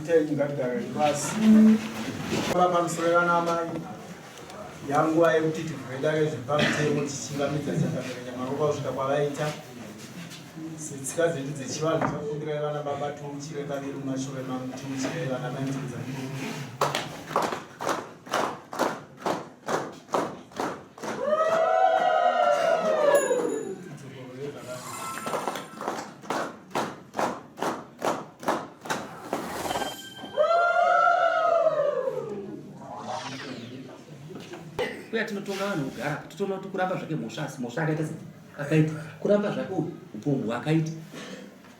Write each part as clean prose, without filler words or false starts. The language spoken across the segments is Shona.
Mazita enyu ngatigare pasi. Baba pamusoro vana amai. Yanguva yekuti tivhure dare zvepamutemo tichingamidza changamire Nyamaropa kusvika kwavaita. Setsika dzedu dzechivanhu takumbirai vana baba tiuchire kaviri mumashure mangu tiuchirei vana mai mutevedzamukuru. Kuya tinotonga vanhu kugara totoona kuti kuramba zvake mhosva asi mhosva akaita sei akaita kuramba zvake upombwe hwakaita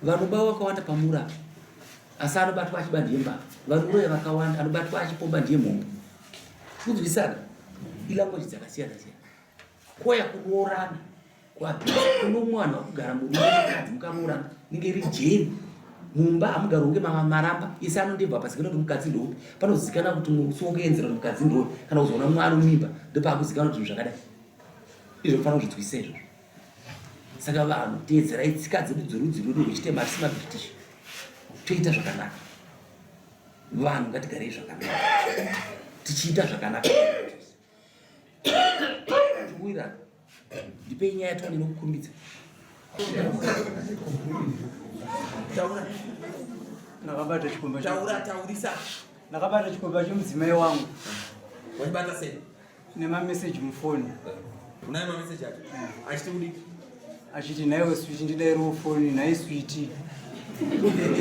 vanoba wakawanda pamura asi anobatwa achiba ndiye mbavha vanoroya vakawanda anobatwa achipomba ndiye mhombo kunzwisana ilanguage dzakasiyana siyana koya kuroorana kuno mwana wakugara murume mukadzi mukaroorana inenge iri jeri mumba hamugari kunge maramba ese anondebva pasi kana kuti mukadzi ndoupi panozikanwa kuti musi wokuenzera kuti mukadzi ndoupi kana kuzoona mwana mimba ndopaakuzikanwa kuti zvinhu zvakadai izvo mufanira kuzvinzwisisa izvozvo saka vanhu teedzerai tsika dzedu dzerudzi rwedu rwechitema hatisi mabritish toita zvakanaka vanhu ngatigarei zvakanaka tichiita zvakanaka Tikuwirana. Ndipei nyaya tione nokukurumidza. Taura. Ndakabata chikomba. Taura taurisa. Ndakabata chikomba chemudzimai wangu. Wachibata sei? Nema message mufoni. Unayo ma message acho? Eh. Achiti kudii? Achiti nhaiwe sweet ndidairewo foni nhai sweet.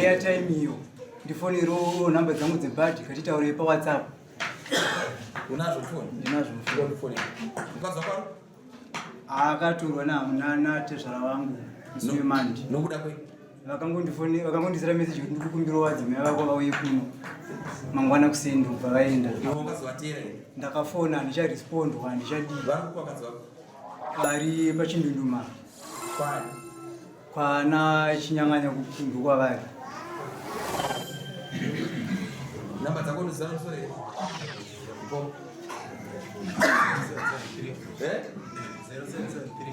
Airtime iyo. Ndifonerewo namba dzangu dzebhadhi katitaurei pa WhatsApp. Unazvo foni? Ndinazvo foni. Foni. Mukadzi wako akatorwa natezvara vangu musi wemandi. Nokuda kwei? Vakangondifoni vakangondisira message kuti ndikukumbirawo vadzimai vako vauye kuno mangwana kuseni ndobva vaenda. Iwe wakazovateera here? Ndakafona handicharespondwa handichadii. Vari kupi vakadzi vako? Vari pachindunduma. Kwani? Kwana Chinyang'anya kukundu kwavari. Namba dzako ndoziva musoro here? Mukoma. Eh? 0773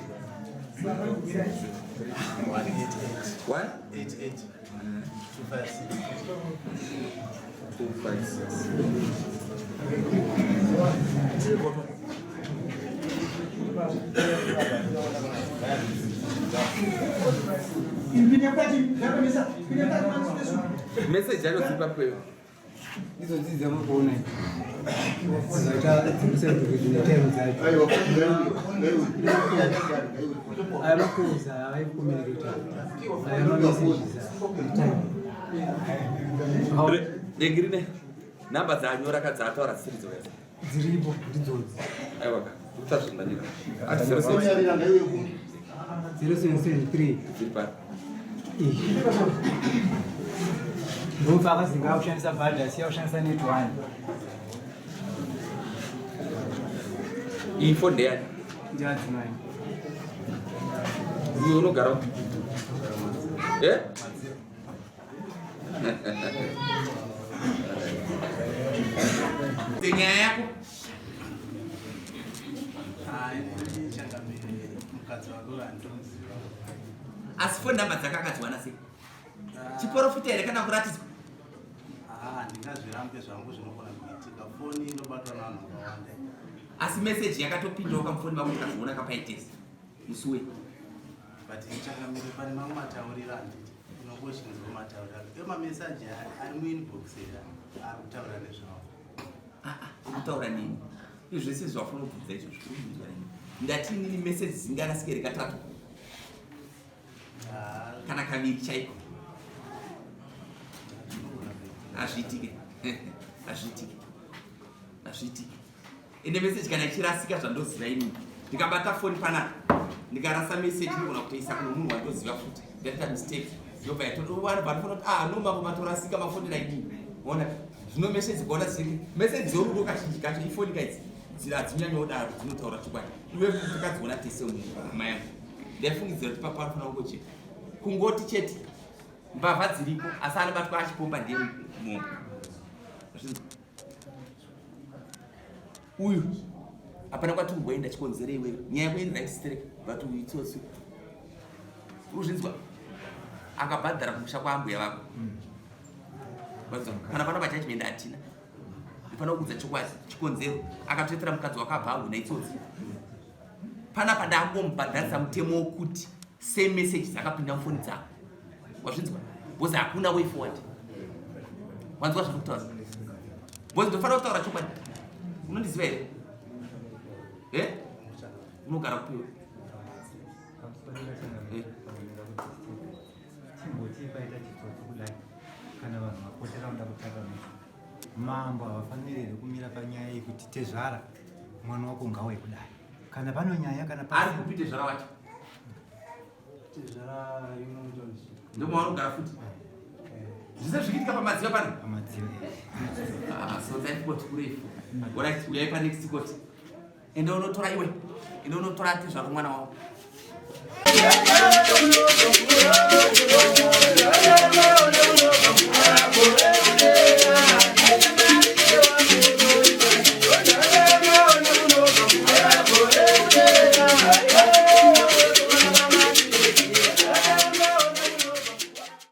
1 88 256 256. Message yacho dziri papeyo. Idzo dzidzi dzamuri kuona idzi. Aya makoza avaikucommunicata aya mamessages time. Ndengirine namba dzaanyora ka dzaataura dzisiri dzo here? Dziripo ndidzodzi. Aiwa ka ndikutazvimanyira. Ati 07 0773 dziri pari. Ndopa akazinga akushandisa bhadha asi akushandisa net one. Iyi phone ndeyani? Ndiadzimai. Iwe unogara eh? Nyaya yako asi phone number dzake akadziwana sei? Chiporofita here kana kuratidzwa? Handingazvirambe zvangu zvinogona kuitika foni inobatwa navanhu vakawanda asi message yakatopindawo kamufoni mako tikazoona kapaitesa musi wei but changamire pane mamwe matauriro anditi unongochinzwa matauriro ake iyo mamesaji ari muinbox here ari kutaura nezvawo ah, ah, kutaura nini izvo zvese zvafanira kubvunza izvo zvikubvunzwa nini ndati inini message dzingarasike rekatatu ah. kana kaviri chaiko hazviitike hazviitike hazviitike ende message kana ichirasika zvandoziva inini ndikabata foni panapa ndikarasa message inogona kutoisa kuno munhu wandoziva futi ndaita mistake yobva yatowanhu vanofona kuti ah no mambo matorasika mafonera inini ona zvino message kuona dziri message dzorudo kazhinji kacho ifoni kaidzi hadzinyanyodaro dzinotaura chokwadi iwe takadziona tese hama yangu ndaifungidzira kuti papa anofanira kungocheka kungoti chete mbavha dziriko asi anobatwa achipomba ndiye mombe uyu hapana kwati kumboenda chikonzero iwewe nyaya yako iri right straight but uyu itsotsi uzvinzwa akabhadhara kumusha kwaambuya vako mm. Kana pana pajudgment hatina. Ndifana kuudza chokwadi chikonzero akatoitira mukadzi wakabva ahuna itsotsi. Panapa ndangomubhadharisa mutemo wokuti same message dzakapinda mufoni dzako. Wazvinzwa? Because hakuna way forward. Wanzwa zvandiri kutaura? Because ndofanira kutaura chokwadi. Unondiziva here? Eh? Unogara kupi iwe? Eh. Chimboti paita chitsotsi kudai kana vanhu vapotera vanoda kutaramisa mambo havafaniri here kumira panyaya yekuti tezvara mwana wako ngauye kudai kana pano nyaya kana ari kupi tezvara wacho ndomavanogara futi zvise zvikiitika pamadziva pano pamadziva ah, so that court kurefu orit uyai panext court Ende unotora iwe. Ende unotora tezvaro mwana wako.